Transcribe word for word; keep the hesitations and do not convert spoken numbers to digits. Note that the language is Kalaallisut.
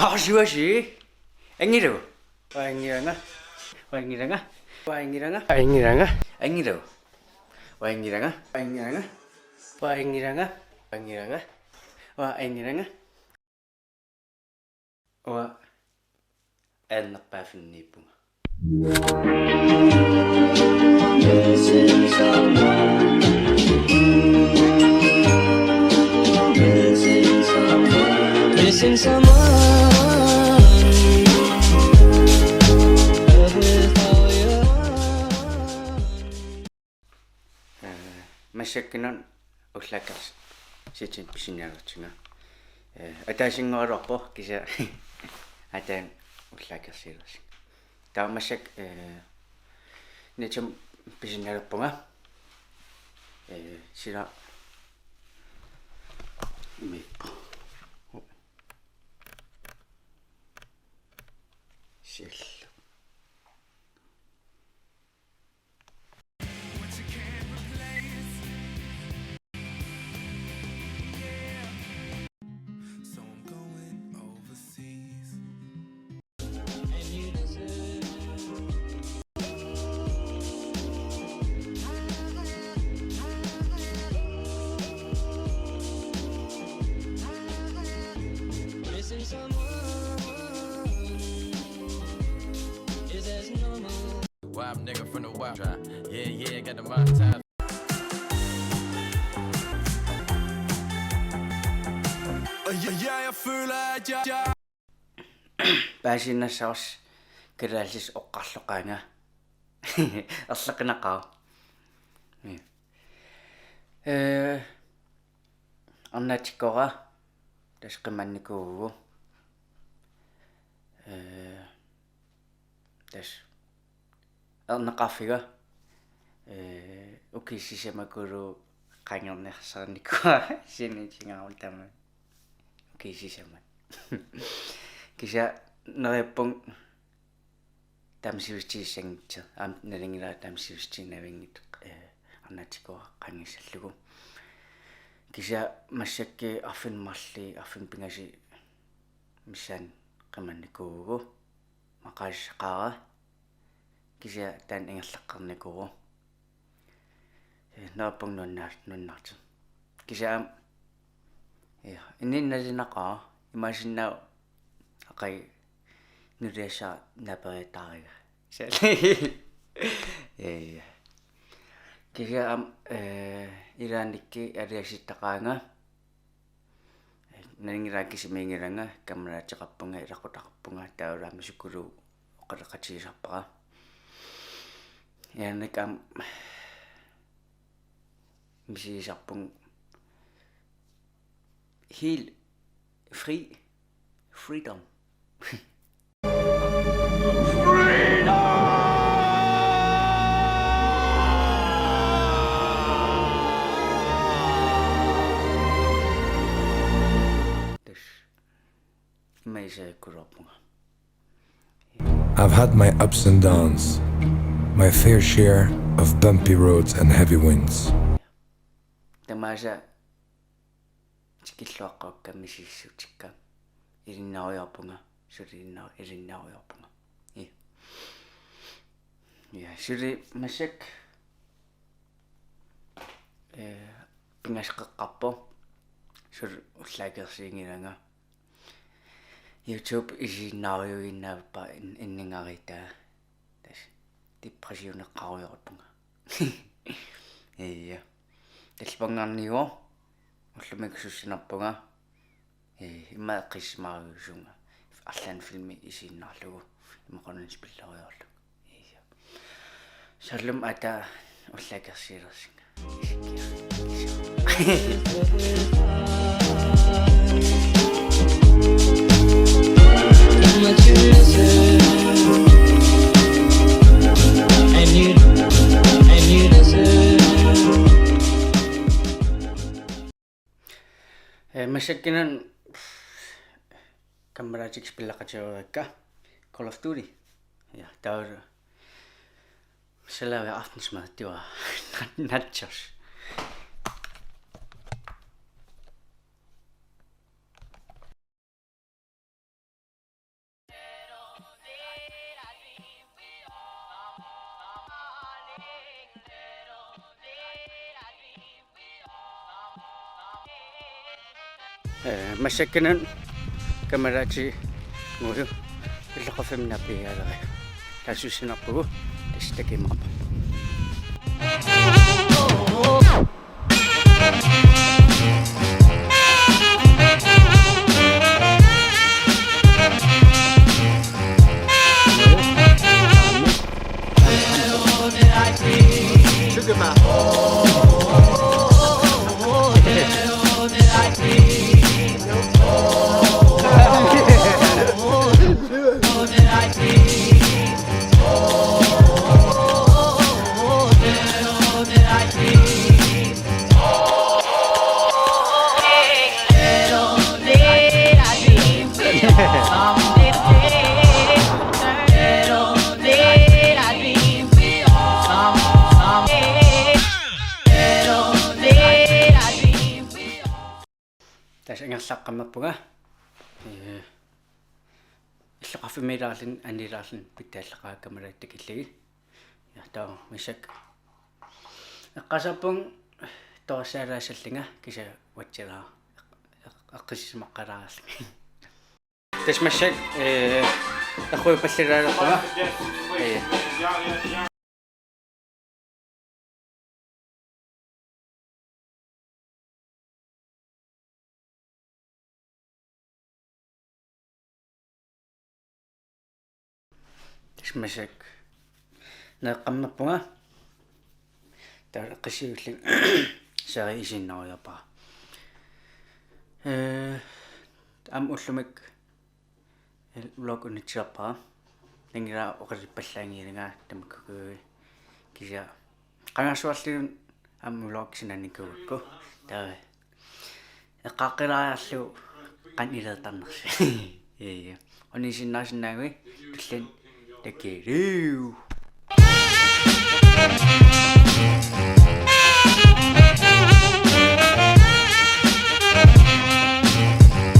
Arsuasi. Angilu. Uanngilanga. Uanngilanga. Uanngilanga. Angilu. Uanngilanga. Uanngilanga. Uanngilanga. Uanngilanga. Uanngilanga. Uanga annerpaaffinniippunga. Missing someone. Love with all your heart. Ee, massakkut ullaakkers-, sitin pisinialersinga. Ee, ataasinngorluarpoq kisianni ataanut ullaakkeriilersinga. Taava massakkut, ee, nitsumik pisinialerpunga. Ee, sila imippo. Sila. Wild nigga from the wild. Yeah, yeah, got the mind time. Yeah, yeah, jeg føler, at jeg, jeg Paasisinnaassavarsi kalaallisut oqarloqaanga. Erloqinaqaaq. Ee, arnaatikkoorara tassa qimannikuuvugut. Ee, tassa erneqarfiga, ee, ukiut sisamat ukulu qangernersarinikuuara sinitingaarun tama. Ukiut sisamat. Kisianni neriuppunga taama sivisutigissanngitsoq, aamma nalunngilara taama sivisutiginnavinngitsoq, ee, arnaatikkoorara qangissallugu. Kisianni massakkut arfineq-marluk, arfineq-pingasut missaani qimannikuuvugut. Maqaasissaqaara. Kisianni taanna ingerlaqqaarnikuuvoq. Ee, neriuppunga nuannaar-, nuannaartoq. Kisianni aamma, ja, inuuneq nalinaqaaq, imaassinnaavoq aqagu nuliassara naaperiataariga. Sali. Ja, ja. Kisianni aamma, ee, ilaannikkut aliasuttaqaanga. Nalunngilara kisimiinngilanga, kammalaateqarpunga, ilaqutaqarpunga, taavalu aamma sukuluup oqaloqatigisarpara. Ilaannikkut aamma misigisarpunga helt fri, freedom. Tassa. Ima isakuluarpunga. I've had my ups and downs, my fair share of bumpy roads and heavy winds. Tamaasa tikilluaqqaakka misissutikka. Ilinnaarujoorpunga, suli ilinna-, ilinnaarujoorpunga. Ja. Ja, suli massakkut, ee, pingasut qeqqarpoq. Suli ullaakkeriinngilara. YouTube isiginnaarujuinnarpara in-, inninngaritaa. Tassa depressioneqarujoorpunga. Ja. Tallipangaarniuvoq. Ullumi sussinerpunga. Ee, immaqa eqqissimaarujussuunga. Arlaannik filmi isiginnaarlugu. Ima qanoq spillerujoorlugu. Ja. Soorlumi ataa ullaakkeriilersinga. Isikkiaq. Ee, massakkut kammalaatikka spilleqatigereerakka Call of Duty. Ja, taava så laver jeg aftensmad. Det var nachos. Eh, massakkut kameraatigut illoqarfimmi naappigigaluarlugu taassussinerpugut, tassa takimaarparput. Tassa ingerlaqqammerpunga. Eh, illoqarfimmiilaarluni, annilaarluni pitsaallaqaanga kameraat takillugit. Ja, taava massakkut eqqaasarpunga toqqassaalaassallunga kisianni uatsilaaq eq-, eq-, eqqissisimaqqalaarlunga. Tassa massakkut, eh, eqquipallilaalerpunga. Eh. Tassa massakkut neqqammerpunga. Taava eqqissillunga sari isiginnarujoorpara. Eh, aamma ullumikkut vlog unitsisarpara. Nangilaat oqaluppallaanngilanga tamakkukui, kisianni qangarsuarliuna aamma vlog sinanikuugakku. Taava eqqaaqqilaariarlugu qanoq ileertarnersi. Ja, ja. Unisinnaasinnaagui tulliani takuuk.